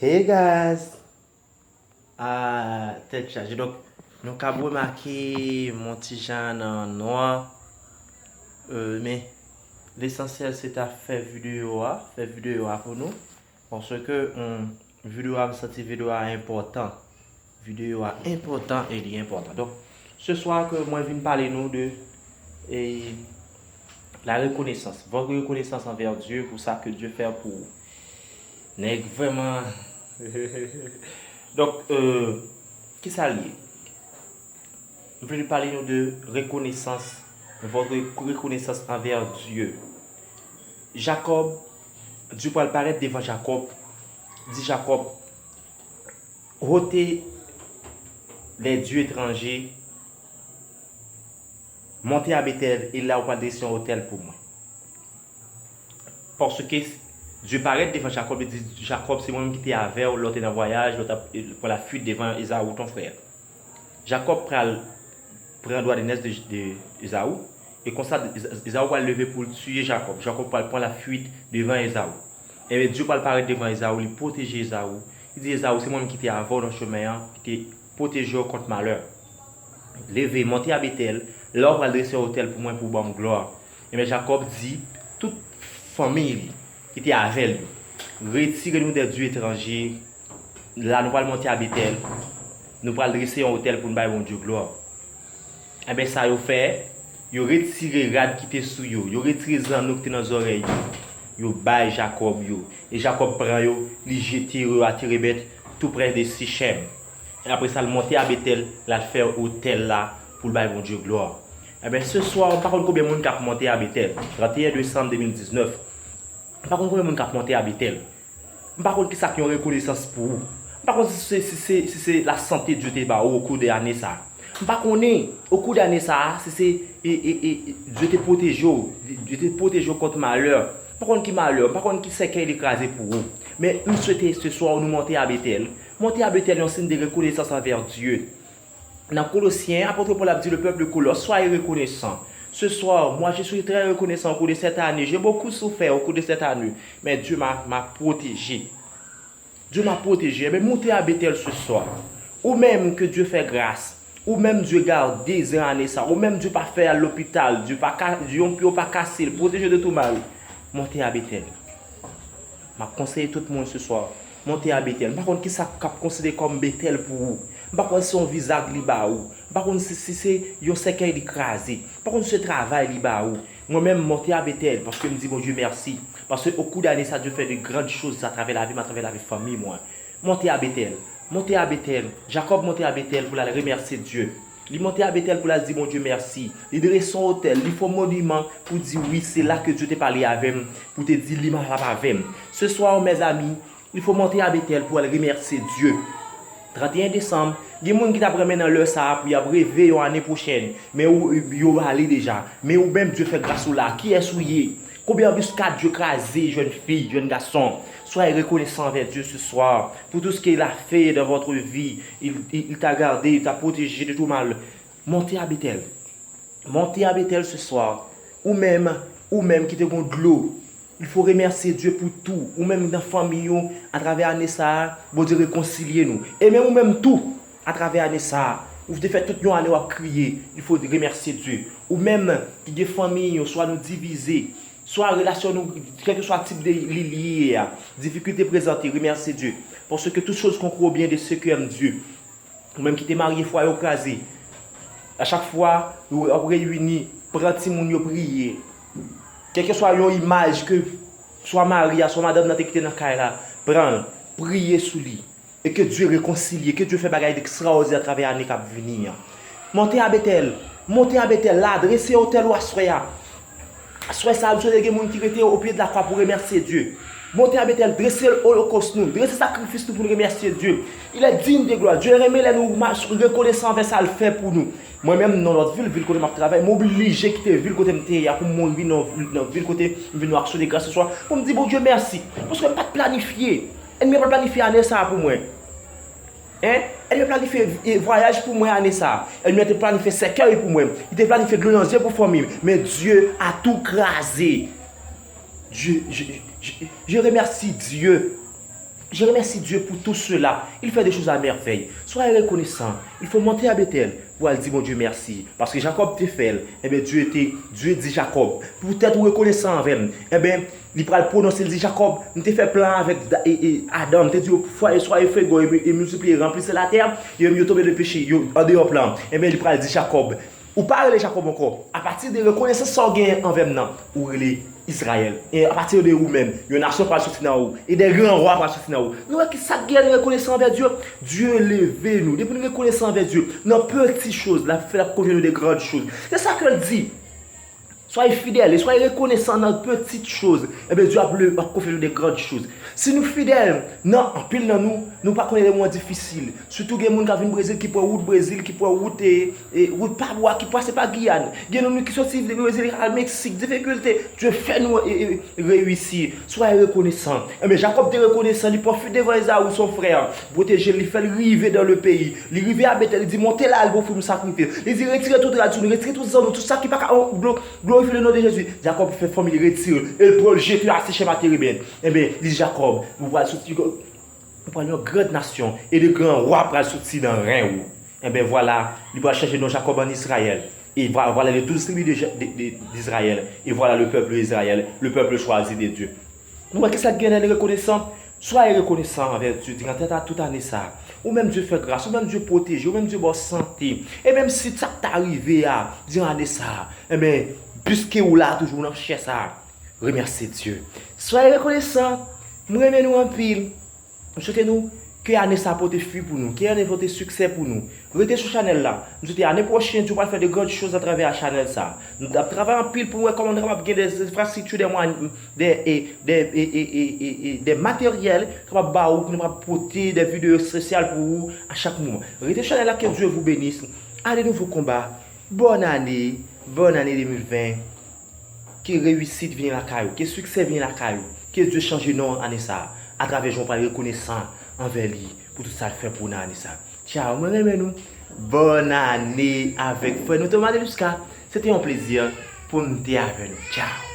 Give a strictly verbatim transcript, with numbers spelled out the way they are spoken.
Hey guys! Ah, tèt chaje. Donk, nou kab remake m on ti jan nan non an. Euh, men, lesansyèl se ta fè videyo a, fè videyo a pou nou. Paske, hum, videyo a, m santi videyo a enpòtan. Videyo a enpòtan e li enpòtan. Donk, se swa ke mwen vin pale nou de, e, la reconnaissance, votre reconnaissance envers Dieu pour ça que Dieu fait pour vous. Nèg vrèman. Donk, euh, kisa l ye? M vle pale nou de rekonesans, votre reconnaissance envers Dieu. Jakòb, Dye pral parèt devan Jakòb, di Jakòb, ôtez les dieux étrangers, montez à Béthel, e la ou pral drese yon otèl pou mwen. Paske Dye parèt devan Jakòb, li di, Jakòb, se mwen menm ki te avè w lè w te nan vwayaj, lè w t ap pran lafuit devan Ezaou, ton frè. Jakòb pral pran dwa de nès de, de Ezaou, e konsa, Eza-, Ezaou pral leve pou l tiye Jakòb. Jakòb pral pran lafuit devan Ezaou. Ebyen, Dye pral parèt devan Ezaou, li pwoteje Ezaou. Li di Ezaou, se mwen menm ki te avè w nan chemen an, ki te pwoteje w kont malè. Leve, monte a Betèl, la ou pral drese yon otèl pou mwen pou w ban m glwa. Ebyen, Jakòb di tout fanmi li ki te avè l yo, retire nou des dieux étrangers, la nou pral monte a Betèl, nou pral drese yon otèl pou n bay Bondye glwa. Ebyen, sa yo fè, yo retire rad ki te sou yo, yo retire zanno ki te nan zòrèy yo, yo bay Jakòb yo. E Jakòb pran yo, li jete yo a Terebèt, tou prè de Sichèm. E apre sa, l monte a Betèl, l al fè otèl la pou l bay Bondye glwa. Ebyen, se swa, m pa konn konbyen moun k ap monte a Betèl, trannteyen desanm de mil diznèf. M pa konn konbyen moun k ap monte a Betèl. M pa konn kisa k yon rekonesans pou ou. M pa konn si se, si se, si se lasante Dye te ba ou okou de ane sa a. M pa konnen, okou de ane sa a, si se, e, e, e, e, Dye te pwoteje w, Dye te pwoteje w kont malè. M pa konn ki malè, m pa konn ki sèkèy li kraze pou ou. Men m swete se swa nou monte a Betèl. Monte a Betèl yon siy de rekonesans anvè Dye. Nan Kolosyen, apot Pòl ap di le pèp de Kolòs, soyez reconnaissants. Ce soir, moi, je suis très reconnaissant au cours de cette année. J'ai beaucoup souffert au cours de cette année, mais Dieu m'a, m'a protégé. Dieu m'a protégé. Ebyen, monte a Betèl se swa. Ou menm ke Dye fè gras. Ou menm Dye gade zen ane sa. Ou menm Dye pa fè al lopital. Dye pa ka, Dye yon pye w pa kase l. Pwoteje de tou mal. Monte a Betèl. M ap konseye tout moun se swa, monte a Betèl. M pa konn kisa k ap konsidere kòm Betèl pou ou. M pa konn si se yon viza k li ba ou. M pa konn si, si se yon sèkèy li kraze. M pa konn si se travay li ba ou. Mwen menm, monte a Betèl, paske m di Bondye mèsi. Paske au cours de l'année sa, Dieu fait de grandes choses atravè lavi m, atravè lavi fanmi mwen. Monte a Betèl. Monte a Betèl. Jakòb monte a Betèl pou l al remèsye Dye. Li monte a Betèl pou l al di Bondye mèsi. Li drese yon otèl, li fè yon moniman pou di wi, se la ke Dye te pale avè m, pou te di li malab avè m. Se swa, mèzanmi, il faut monter à Betèl pou al remèsye Dye. Trannteyen desanm, gen moun ki t ap renmen nan lè sa a pou y ap reve yon ane pwochèn, men ou, yo ale deja. Men ou menm, Dye fè gras ou la. Kiyès ou ye? Konbyen anbiskad Dye kraze, jèn fi, jèn gason? Soyez reconnaissant envè Dye se swa pou tout ce qu'il a fait dans votre vie. Il, il, il t'a gardé, il t'a protégé de tout mal. Monte a Betèl. Monte a Betèl se swa. Ou menm, ou menm ki te gon dlo. Il faut remercier Dieu pour tout. Ou menm nan fanmi ou, atravè ane sa a, Bondye rekonsilye nou. E menm ou menm tou, atravè ane sa a, ou te fè tout yon ane w ap kriye. Il faut remercier Dieu. Ou menm ki gen fanmi ou, swa nou divize, swa relasyon nou, kèlkeswa tip de li li ye a, difikilte prezante, remèsye Dye. Paske tout chose concourt au bien de ceux qui aiment Dieu. Ou menm ki te marye, fwaye w kraze. A chak fwa w ap reyini, pran timoun yo priye. Kèlkeswa yon imaj ke swa mari a, swa madanm nan te kite nan kay la, pran l, priye sou li. E ke Dye rekonsilye, ke Dye fè bagay ekstraòdinè atravè ane k ap vini an. Monte a Betèl, monte a Betèl la, drese otèl ou aswè a. Aswè sa a, m swete gen moun ki rete o pye de la kwa pou remèsye Dye. Monte a Betèl, drese olokòs nou, drese sakrifis nou pou n remèsye Dye. Il est digne de gloire. Dye renmen lè nou ma-, rekonesan anvè sa l fè pou nou. Mwen menm, nan lòt vil, vil kote m ap travay, m oblije kite vil kote m te ye a pou m mouri nan, nan vil kote m vin nan aksyon de gras se swa, pou m di Bondye mèsi. Paske m pa t planifye. Ènmi an pa t planifye ane sa a pou mwen. Hein? Ènmi an planifye, e, vwayaj pou mwen ane sa a. Ènmi an te planifye sèkèy pou mwen. Li te planifye dlo nan zye pou fanmi m. Men Dye a tou kraze. Dye, je, je, je remèsi Dye. Je remercie Dieu pour tout cela. Il fait des choses à merveille. Soyez reconnaissant. Il faut monter à Béthel pour aller dire Bondye mèsi. Paske Jakòb te fè l. Ebyen, Dye te, Dye di Jakòb, poutèt ou rekonesan anvè m, ebyen, li pral pwononse, li di, Jakòb, m te fè plan avèk Da- e, e, Adan, m te di yo, soyez, soyez féconds et, et multipliez, remplissez la terre, yo menm yo tonbe nan peche, yo andeyò plan. Ebyen, li pral di Jakòb, ou pa rele Jakòb ankò. Apati de rekonesans sa w genyen anvè m nan, ou rele Izrayèl. E apati de ou menm, yon nasyon pral soti nan ou, e de gran wa pral soti nan ou. Nou wè ki sa k gen rekonesan anvè Dye? Dye leve nou. Depi nou rekonesan anvè Dye, nan peti choz, l ap fè, l ap konfye nou de grand choz. Se sa ke l di. Soyez fidèles et soyez reconnaissants dans petites choses. Ebyen, Dye ap, le- ap konfye nou de grand choz. Si nou fidèl nan anpil nan nou, nou pa konnen de moman difisil. Sitou gen moun k ap vin Brezil, ki pran wout Brezil, ki pran wout, e, e, wout pa bwa, ki pase pa Giyàn. Gen nou ki soti Brezil al Meksik, difikilte. Dye fè nou e, e, reyisi. Soyez reconnaissants. Ebyen, Jakòb te rekonesan, li pran fil devan Ezaou, son frè, pwoteje l, li fè l rive dans le pays. Li rive a Betèl, li di, monte la, al ofri m sakrifis. Li di, retire tout rad sou nou, retire tout zan nou, tout sa ki pa ka glorifye le non de Jezi. Jakòb fè fanmi li retire l, e l pran l jete a se chèm a teribèn. Ebyen, li di Jakòb, ou pral soti, ou pral yon gran nasyon, e de gran wa pral soti nan ren ou. Ebyen, vwala, li pral chanje non Jakòb an Izrayèl. Et voilà, voilà les douze tribus de, de, de, d'Israël. Et voilà le peuple d'Israël, le peuple choisi de Dieu. Nou wè ki sa k gen lè n rekonesan? Soyez rekonesan anvè Dye diran tout ane sa. Ou menm Dye fè gras, ou menm Dye pwoteje, ou menm Dye ba w sante. E menm si sa k ta rive a diran ane sa, ebyen, piske ou la toujou nan chè sa, remèsye Dye. Soyez rekonesan. M renmen nou anpil. M swete nou ke ane sa pote fwi pou nou, ke ane pote siksè pou nou. Rete sou chanèl la. M swete ane pwochen, Dye pral fè de grand choz atravè a chanèl sa. Nou ap travay anpil pou nou wè kòman nou kapab gen de enfrastrikti, de mwayen, de, e, de, e, e, e, e, e, de materyèl kapab ba ou, pou nou kapab pote de videyo espesyal pou ou a chak moman. Rete sou chanèl la, que Dieu vous bénisse. À de nouveaux combats. Bonne année, bonne année deux mille vingt. Ke reyisit vini lakay ou, ke siksè vini lakay ou, ke Dye chanje non ane sa a, atravè jan w pral rekonesan anvè li pou tout sa l fè pou ou nan ane sa. Tchao, mwen renmen nou. Bòn ane avèk frè nou Thomas Delusca. Se te yon plezi pou m te avè nou. Tchao.